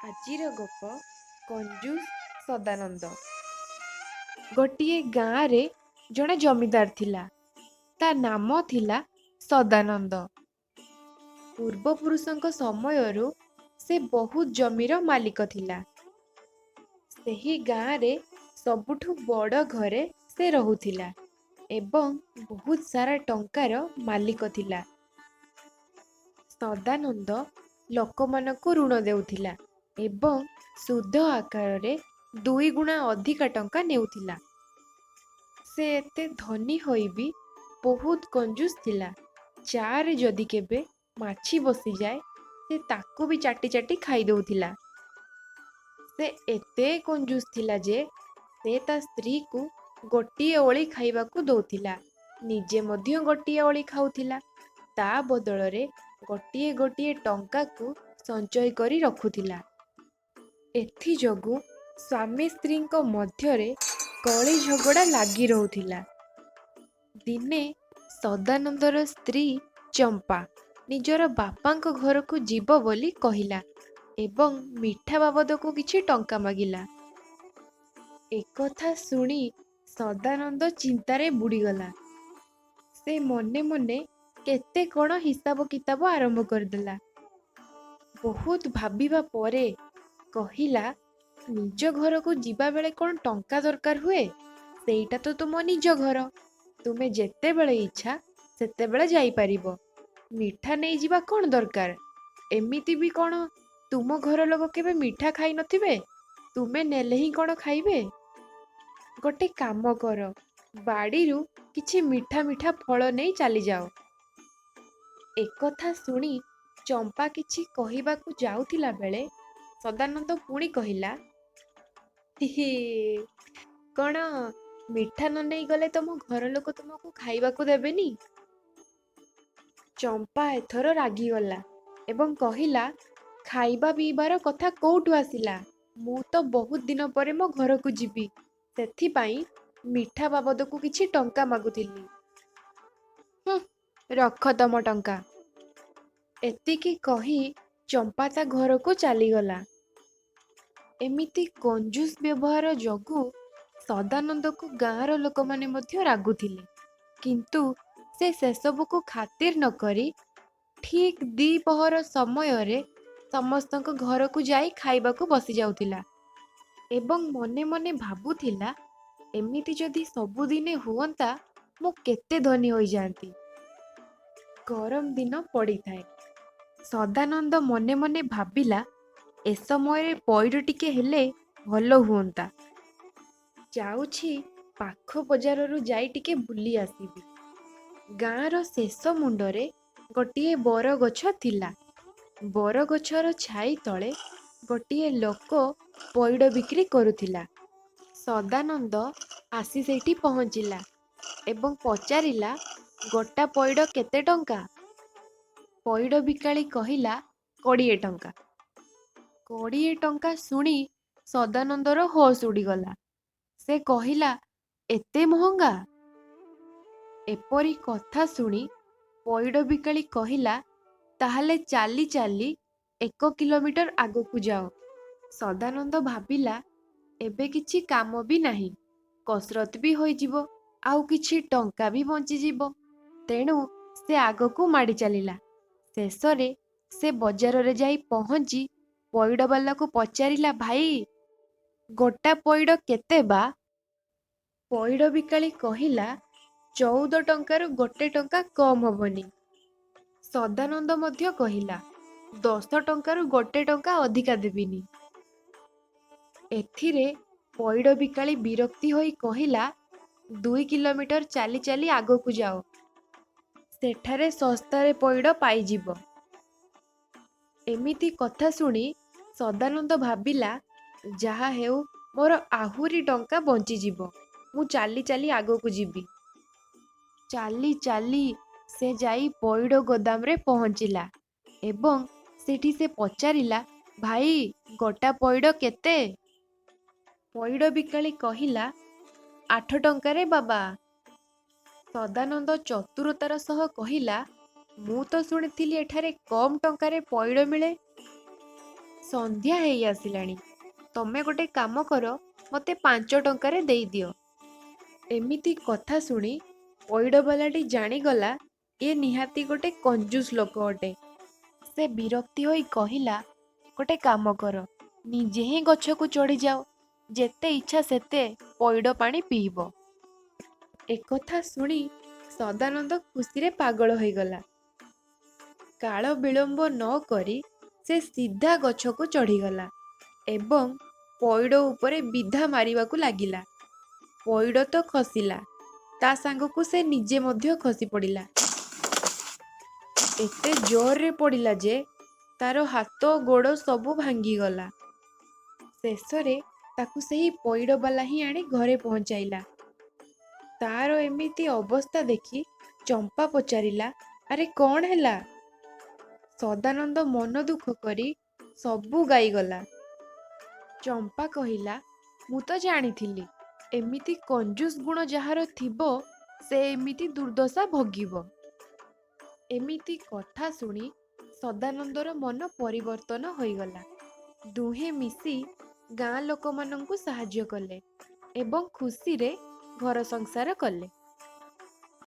ଆଜିର ଗପ କଞ୍ଜୁସ ସଦାନନ୍ଦ। ଗୋଟିଏ ଗାଁରେ ଜଣେ ଜମିଦାର ଥିଲା। ତା ନାମ ଥିଲା ସଦାନନ୍ଦ। ପୂର୍ବପୁରୁଷଙ୍କ ସମୟରୁ ସେ ବହୁତ ଜମିର ମାଲିକ ଥିଲା। ସେହି ଗାଁରେ ସବୁଠୁ ବଡ଼ ଘରେ ସେ ରହୁଥିଲା ଏବଂ ବହୁତ ସାରା ଟଙ୍କାର ମାଲିକ ଥିଲା। ସଦାନନ୍ଦ ଲୋକମାନଙ୍କୁ ଋଣ ଦେଉଥିଲା ଏବଂ ସୁଧ ଆକାରରେ 2 ଗୁଣା ଅଧିକା ଟଙ୍କା ନେଉଥିଲା। ସେ ଏତେ ଧନୀ ହୋଇ ବି ବହୁତ କଞ୍ଜୁସ ଥିଲା। ଚା'ରେ ଯଦି କେବେ ମାଛି ବସିଯାଏ, ସେ ତାକୁ ବି ଚାଟି ଚାଟି ଖାଇଦେଉଥିଲା। ସେ ଏତେ କଞ୍ଜୁସ ଥିଲା ଯେ ସେ ତା ସ୍ତ୍ରୀକୁ ଗୋଟିଏ ଓଳି ଖାଇବାକୁ ଦଉଥିଲା, ନିଜେ ମଧ୍ୟ ଗୋଟିଏ ଓଳି ଖାଉଥିଲା। ତା ବଦଳରେ ଗୋଟିଏ ଗୋଟିଏ ଟଙ୍କାକୁ ସଞ୍ଚୟ କରି ରଖୁଥିଲା। ଏଥିଯୋଗୁଁ ସ୍ୱାମୀ ସ୍ତ୍ରୀଙ୍କ ମଧ୍ୟରେ କଳି ଝଗଡ଼ା ଲାଗି ରହୁଥିଲା। ଦିନେ ସଦାନନ୍ଦର ସ୍ତ୍ରୀ ଚମ୍ପା ନିଜର ବାପାଙ୍କ ଘରକୁ ଯିବ ବୋଲି କହିଲା ଏବଂ ମିଠା ବାବଦକୁ କିଛି ଟଙ୍କା ମାଗିଲା। ଏକଥା ଶୁଣି ସଦାନନ୍ଦ ଚିନ୍ତାରେ ବୁଡ଼ିଗଲା। ସେ ମନେ ମନେ କେତେ କ'ଣ ହିସାବ କିତାବ ଆରମ୍ଭ କରିଦେଲା। ବହୁତ ଭାବିବା ପରେ କହିଲା, ନିଜ ଘରକୁ ଯିବାବେଳେ କ'ଣ ଟଙ୍କା ଦରକାର ହୁଏ? ସେଇଟା ତ ତୁମ ନିଜ ଘର। ତୁମେ ଯେତେବେଳେ ଇଚ୍ଛା ସେତେବେଳେ ଯାଇପାରିବ। ମିଠା ନେଇଯିବା କ'ଣ ଦରକାର? ଏମିତି ବି କ'ଣ ତୁମ ଘର ଲୋକ କେବେ ମିଠା ଖାଇ ନଥିବେ? ତୁମେ ନେଲେ ହିଁ କ'ଣ ଖାଇବେ? ଗୋଟେ କାମ କର, ବାଡ଼ିରୁ କିଛି ମିଠା ମିଠା ଫଳ ନେଇ ଚାଲିଯାଅ। ଏକଥା ଶୁଣି ଚମ୍ପା କିଛି କହିବାକୁ ଯାଉଥିଲା ବେଳେ ସଦାନନ୍ଦ ପୁଣି କହିଲା, ହି ହି, କ'ଣ ମିଠା ନ ନେଇଗଲେ ତମ ଘର ଲୋକ ତୁମକୁ ଖାଇବାକୁ ଦେବେନି? ଚମ୍ପା ଏଥର ରାଗିଗଲା ଏବଂ କହିଲା, ଖାଇବା ପିଇବାର କଥା କୋଉଠୁ ଆସିଲା? ମୁଁ ତ ବହୁତ ଦିନ ପରେ ମୋ ଘରକୁ ଯିବି, ସେଥିପାଇଁ ମିଠା ବାବଦକୁ କିଛି ଟଙ୍କା ମାଗୁଥିଲି। ହୁଁ, ରଖ ତମ ଟଙ୍କା। ଏତିକି କହି ଚମ୍ପା ତା ଘରକୁ ଚାଲିଗଲା। ଏମିତି କଞ୍ଜୁସ ବ୍ୟବହାର ଯୋଗୁଁ ସଦାନନ୍ଦକୁ ଗାଁର ଲୋକମାନେ ମଧ୍ୟ ରାଗୁଥିଲେ। କିନ୍ତୁ ସେ ସେସବୁକୁ ଖାତିର ନକରି ଠିକ୍ ଦ୍ୱିପହର ସମୟରେ ସମସ୍ତଙ୍କ ଘରକୁ ଯାଇ ଖାଇବାକୁ ବସିଯାଉଥିଲା ଏବଂ ମନେ ମନେ ଭାବୁଥିଲା, ଏମିତି ଯଦି ସବୁଦିନେ ହୁଅନ୍ତା, ମୁଁ କେତେ ଧନୀ ହୋଇଯାଆନ୍ତି। ଗରମ ଦିନ ପଡ଼ିଥାଏ। ସଦାନନ୍ଦ ମନେ ମନେ ଭାବିଲା, ଏ ସମୟରେ ପଇଡ଼ ଟିକେ ହେଲେ ଭଲ ହୁଅନ୍ତା। ଯାଉଛି ପାଖ ବଜାରରୁ ଯାଇ ଟିକେ ବୁଲି ଆସିବି। ଗାଁର ଶେଷ ମୁଣ୍ଡରେ ଗୋଟିଏ ବରଗଛ ଥିଲା। ବରଗଛର ଛାଇ ତଳେ ଗୋଟିଏ ଲୋକ ପଇଡ଼ ବିକ୍ରି କରୁଥିଲା। ସଦାନନ୍ଦ ଆସି ସେଇଠି ପହଞ୍ଚିଲା ଏବଂ ପଚାରିଲା, ଗୋଟା ପଇଡ଼ କେତେ ଟଙ୍କା? ପଇଡ଼ ବିକାଳି କହିଲା, 20 ଟଙ୍କା। 20 ଟଙ୍କା ଶୁଣି ସଦାନନ୍ଦର ହୋସ୍ ଉଡ଼ିଗଲା। ସେ କହିଲା, ଏତେ ମହଙ୍ଗା? ଏପରି କଥା ଶୁଣି ପଇଡ଼ ବିକାଳି କହିଲା, ତାହେଲେ ଚାଲି ଚାଲି 1 କିଲୋମିଟର ଆଗକୁ ଯାଅ। ସଦାନନ୍ଦ ଭାବିଲା, ଏବେ କିଛି କାମ ବି ନାହିଁ, କସରତ ବି ହୋଇଯିବ, ଆଉ କିଛି ଟଙ୍କା ବି ବଞ୍ଚିଯିବ। ତେଣୁ ସେ ଆଗକୁ ମାଡ଼ି ଚାଲିଲା। ଶେଷରେ ସେ ବଜାରରେ ଯାଇ ପହଞ୍ଚି ପଇଡ଼ବାଲାକୁ ପଚାରିଲା, ଭାଇ, ଗୋଟା ପଇଡ଼ କେତେ ବା? ପଇଡ଼ ବିକାଳି କହିଲା, 14 ଟଙ୍କାରୁ ଗୋଟେ ଟଙ୍କା କମ୍ ହବନି। ସଦାନନ୍ଦ ମଧ୍ୟ କହିଲା, 10 ଟଙ୍କାରୁ ଗୋଟେ ଟଙ୍କା ଅଧିକା ଦେବିନି। ଏଥିରେ ପଇଡ଼ ବିକାଳି ବିରକ୍ତି ହୋଇ କହିଲା, 2 କିଲୋମିଟର ଚାଲି ଚାଲି ଆଗକୁ ଯାଅ, ସେଠାରେ ଶସ୍ତାରେ ପଇଡ଼ ପାଇଯିବ। ଏମିତି କଥା ଶୁଣି ସଦାନନ୍ଦ ଭାବିଲା, ଯାହା ହେଉ ମୋର ଆହୁରି ଟଙ୍କା ବଞ୍ଚିଯିବ, ମୁଁ ଚାଲି ଚାଲି ଆଗକୁ ଯିବି। ଚାଲି ଚାଲି ସେ ଯାଇ ପଇଡ଼ ଗୋଦାମରେ ପହଞ୍ଚିଲା ଏବଂ ସେଠି ସେ ପଚାରିଲା, ଭାଇ, ଗୋଟା ପଇଡ଼ କେତେ? ପଇଡ଼ ବିକାଳି କହିଲା, 8 ଟଙ୍କାରେ ବାବା। ସଦାନନ୍ଦ ଚତୁରତାର ସହ କହିଲା, ମୁଁ ତ ଶୁଣିଥିଲି ଏଠାରେ କମ୍ ଟଙ୍କାରେ ପଇଡ଼ ମିଳେ। ସନ୍ଧ୍ୟା ହେଇ ଆସିଲାଣି, ତମେ ଗୋଟେ କାମ କର, ମୋତେ 5 ଟଙ୍କାରେ ଦେଇଦିଅ। ଏମିତି କଥା ଶୁଣି ପଇଡ଼ବାଲାଟି ଜାଣିଗଲା ଏ ନିହାତି ଗୋଟେ କଞ୍ଜୁସ ଲୋକ ଅଟେ। ସେ ବିରକ୍ତି ହୋଇ କହିଲା, ଗୋଟେ କାମ କର, ନିଜେ ହିଁ ଗଛକୁ ଚଢ଼ିଯାଅ, ଯେତେ ଇଚ୍ଛା ସେତେ ପଇଡ଼ ପାଣି ପିଇବ। ଏକଥା ଶୁଣି ସଦାନନ୍ଦ ଖୁସିରେ ପାଗଳ ହୋଇଗଲା। କାଳ ବିଳମ୍ବ ନ କରି ସେ ସିଧା ଗଛକୁ ଚଢ଼ିଗଲା ଏବଂ ପଇଡ଼ ଉପରେ ବିଧା ମାରିବାକୁ ଲାଗିଲା। ପଇଡ଼ ତ ଖସିଲା, ତା ସାଙ୍ଗକୁ ସେ ନିଜେ ମଧ୍ୟ ଖସି ପଡ଼ିଲା। ଏତେ ଜୋରରେ ପଡ଼ିଲା ଯେ ତାର ହାତ ଗୋଡ଼ ସବୁ ଭାଙ୍ଗିଗଲା। ଶେଷରେ ତାକୁ ସେହି ପଇଡ଼ବାଲା ହିଁ ଆଣି ଘରେ ପହଞ୍ଚାଇଲା। ତାର ଏମିତି ଅବସ୍ଥା ଦେଖି ଚମ୍ପା ପଚାରିଲା, ଆରେ କ'ଣ ହେଲା? ସଦାନନ୍ଦ ମନ ଦୁଃଖ କରି ସବୁ ଗାଇଗଲା। ଚମ୍ପା କହିଲା, ମୁଁ ତ ଜାଣିଥିଲି ଏମିତି କଞ୍ଜୁସ ଗୁଣ ଯାହାର ଥିବ ସେ ଏମିତି ଦୁର୍ଦ୍ଦଶା ଭୋଗିବ। ଏମିତି କଥା ଶୁଣି ସଦାନନ୍ଦର ମନ ପରିବର୍ତ୍ତନ ହୋଇଗଲା। ଦୁହେଁ ମିଶି ଗାଁ ଲୋକମାନଙ୍କୁ ସାହାଯ୍ୟ କଲେ ଏବଂ ଖୁସିରେ ଘର ସଂସାର କଲେ।